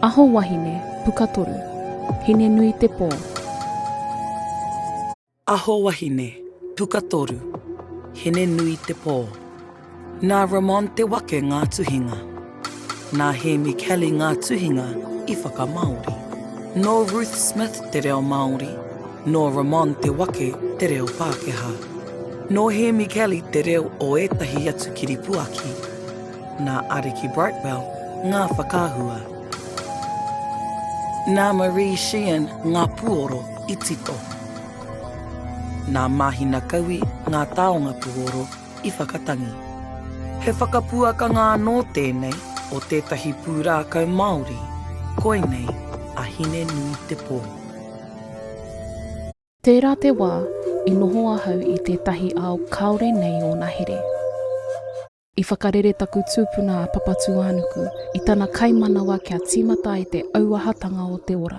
Aho Wahine, Pukatoru, Hine-nui-te-pō. Aho Wahine, Pukatoru, Hine-nui-te-pō. Nā Ramon Te Wake ngā tuhinga. Nā Hēmi Kelly ngā tuhinga i whakamāori. Nō Ruth Smith te reo Māori, nō Ramon Te Wake te reo Pākehā. Nō Hēmi Kelly te reo o ētahi atu kiripuaki. Nā Ariki Brightwell ngā whakaahua. Nā Marie Sheehan ngā puoro i tito. Nā Mahina Kaui ngā taonga puoro i whakatangi. He whakapuakanga anō tēnei o tētahi pūrākau Māori, koinei a Hine-nui-te-pō. Tērā te wā i noho ahau i tētahi ao kāore nei ōna here. I whakarere taku tupuna a Papatūānuku i tana kaimanawa kia tīmata ai te auahatanga o te ora.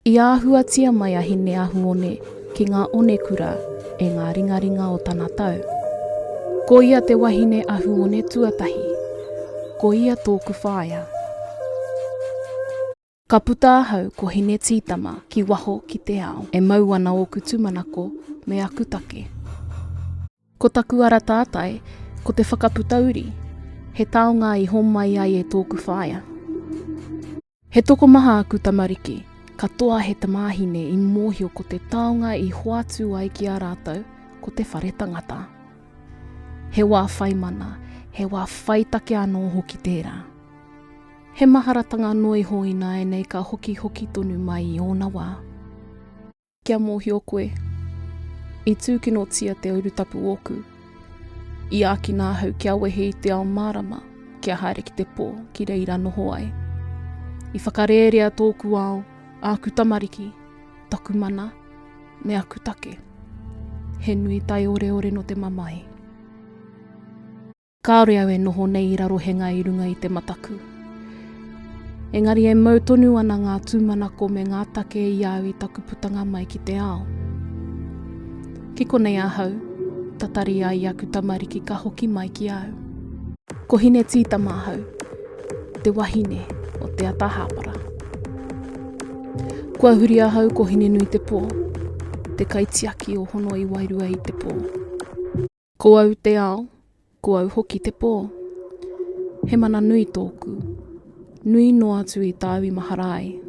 I āhuatia mai a Hineahuone ki ngā onekura e ngā ringaringa o tana tau. Ko ia te wahine ahuone tuatahi. Ko ia tōku whaea. Ka puta ahau ko Hinetītama ki waho ki te ao, e mau ana ōku tūmanako me aku take. Ko taku ara tātai, ko te whakaputa uri, he taonga i homai ai e tōku whaea. He tokomaha aku tamariki, katoa he tamāhine i mōhio ko te taonga i hoatu ai ki a rātou ko te whare tangata. He wā whai mana, he wā whai take anō hoki tērā. He maharatanga noa iho ināianei ka hokihoki tonu mai i ōna wā. Kia mōhio koe, i tūkinotia te urutapu ōku. I ākina ahau kia wehe i te ao mārama, kia haere ki te pō, ki reira noho ai. I whakarērea tōku ao, āku tamariki, taku mana, me aku take. He nui taioreore nō te mamae. Kāore au e noho nei i rarohenga i runga i te mataku. Engari e mau tonu ana ngā tūmanako me ngā take i a au i taku putanga mai ki te ao. Ki konei ahau, tatari ai i aku tamariki ka hoki mai ki a au. Ko Hinetītama ahau, te wahine o Te Ata Hāpara. Kua huri ahau ko Hinenuitepō, te kaitiaki o Hono-i-wairua i te pō. Ko au te ao, ko au hoki te pō. He mana nui tōku, nui noa atu i tāu i mahara ai.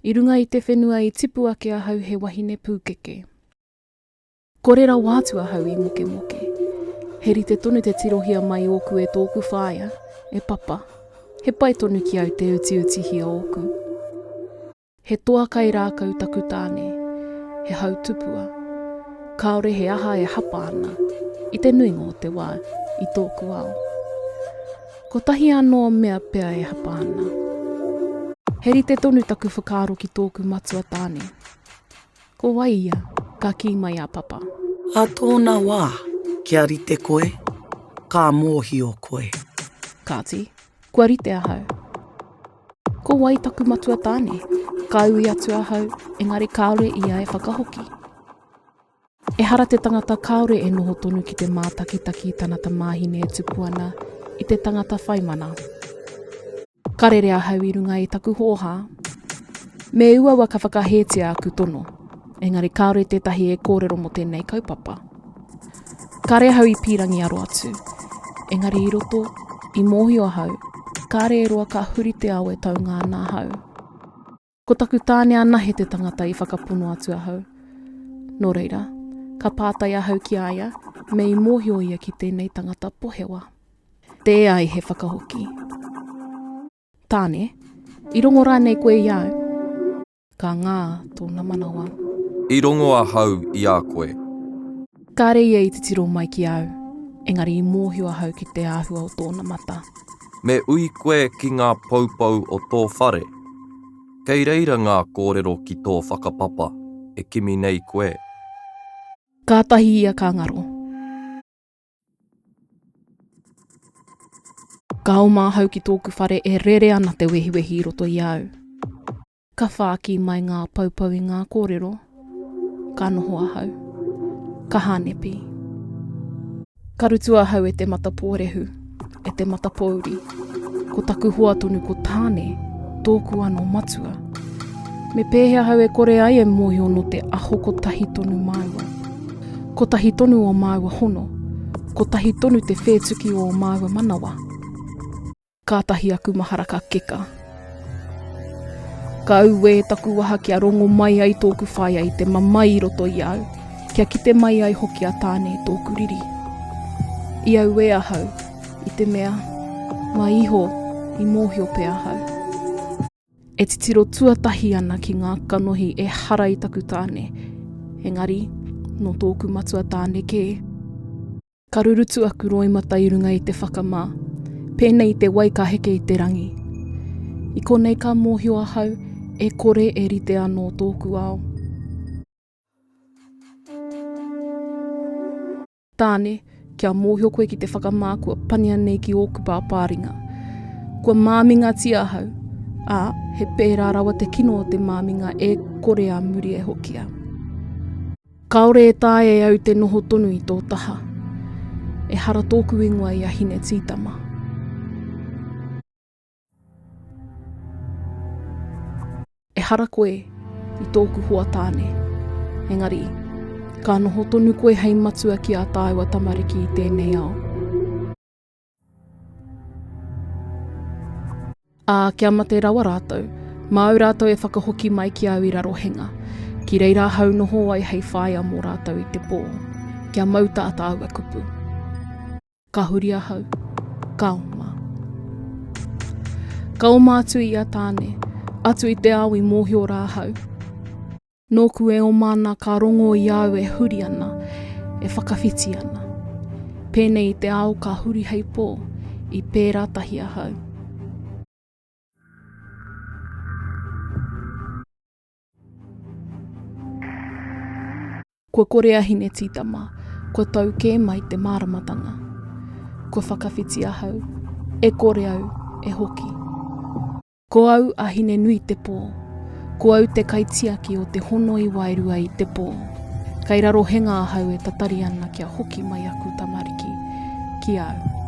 I runga i te whenua i tipu ake ahau he wahine pūkeke. Kore rawa atu ahau i mokemoke. He rite tonu te tirohia mai ōku e tōku whaea, e Papa. He pai tonu ki au te utiutihia ōku. He toa kai rākau taku tāne, he hau tupua. Kāore he aha e hapa ana, i te nuinga o te wā, i tōku ao. Kotahi anō mea pea e hapa ana. He rite tonu taku whakaaro ki tōku matua tāne. Ko wai ia? Ka kī mai a Papa. Ā tōna wā, kia rite koe, ka mōhio koe. Kāti, kua rite ahau. Ko wai taku matua tāne? Ka ui atu ahau, engari kāore ia e whakahoki. Ehara te tangata kāore e noho tonu ki te mātakitaki i tana tamāhine e tupu ana i te tangata whai mana. Ka rere ahau i runga i taku hōhā. Me uaua ka whakahētia aku tono, engari kāore tētahi e kōrero mō tēnei kaupapa. Kāre ahau i pīrangi aro atu, engari i roto, i mōhio ahau, kāre e roa ka huri te ao e taunga ana ahau. Ko taku tāne anahe te tangata i whakapono atu ahau. Nō reira, ka pātai ahau ki a ia, me i mōhio ia ki tēnei tangata pohewa. Tē ai he whakahoki. Tāne, i rongo rānei koe i a au? Ka ngā tōna manawa. I rongo ahau i a koe. Kāre ia i titiro mai ki au, engari i mōhio ahau ki te āhua o tōna mata. Me ui koe ki ngā poupou o tō whare. Kei reira ngā kōrero ki tō whakapapa e kimi nei koe. Kātahi ia ka ngaro. Ka oma ahau ki tōku whare e rere ana te wehiwehi i roto i a au. Ka whākī mai ngā poupou i ngā kōrero, ka noho ahau. Ka hānepi. Ka rutu ahau e te mata pōrehu, e te mata pōuri. Ko taku hoa tonu ko Tāne, tōku anō matua. Me pēhea ahau e kore ai e mōhio nō te aho kotahi tonu māua. Kotahi tonu ō māua hono. Kotahi tonu te whētuki o ō māua manawa. Kātahi aku mahara ka keka. Ka auē taku waha kia rongo mai ai tōku whaea i te mamae i roto i a au, kia kite mai ai hoki a Tāne i tōku riri. I auē ahau, i te mea, mā iho i mōhio pea ahau. E titiro tuatahi ana ki ngā kanohi ehara i taku tāne, engari, nō tōku matua tāne kē. Ka rurutu aku roimata i runga i te whakamā, pēnei i te wai ka heke i te rangi. I konei ka mōhio ahau, e kore e rite anō tōku ao. Tāne, kia mōhio koe ki te whakamā kua pania nei ki ōku pāpāringa. Kua māmingatia ahau, ā, he pērā rawa te kino o te māminga e kore a muri e hokia. Kāore e taea e au te noho tonu i tō taha. Ehara tōku ingoa i a Hinetītama. Ehara koe i tōku hoa tāne. Engari, ka noho tonu koe hei matua ki ā tāua tamariki i tēnei ao. Ā, kia mate rawa rātou, māu rātou e whakahoki mai ki au i Rarohenga, ki reira ahau noho ai hei whaea mō rātou i te pō, kia mau tā tāua kupu. Ka huri ahau, ka oma. Ka oma atu i a Tāne, atu i te ao i mōhio rā ahau. Nōku e oma ana ka rongo i a au e huri ana, e whakawhiti ana. Pēnei i te ao ka huri hei pō, i pērā tahi ahau. Kua kore a Hinetītama, kua tau kē mai te māramatanga. Kua whakawhiti ahau, e kore au e hoki. Ko au a Hinenuitepō. Ko au te kaitiaki o te hono i waerua i te pō. Kei Rarohenga ahau e tatari ana kia hoki mai aku tamariki ki au.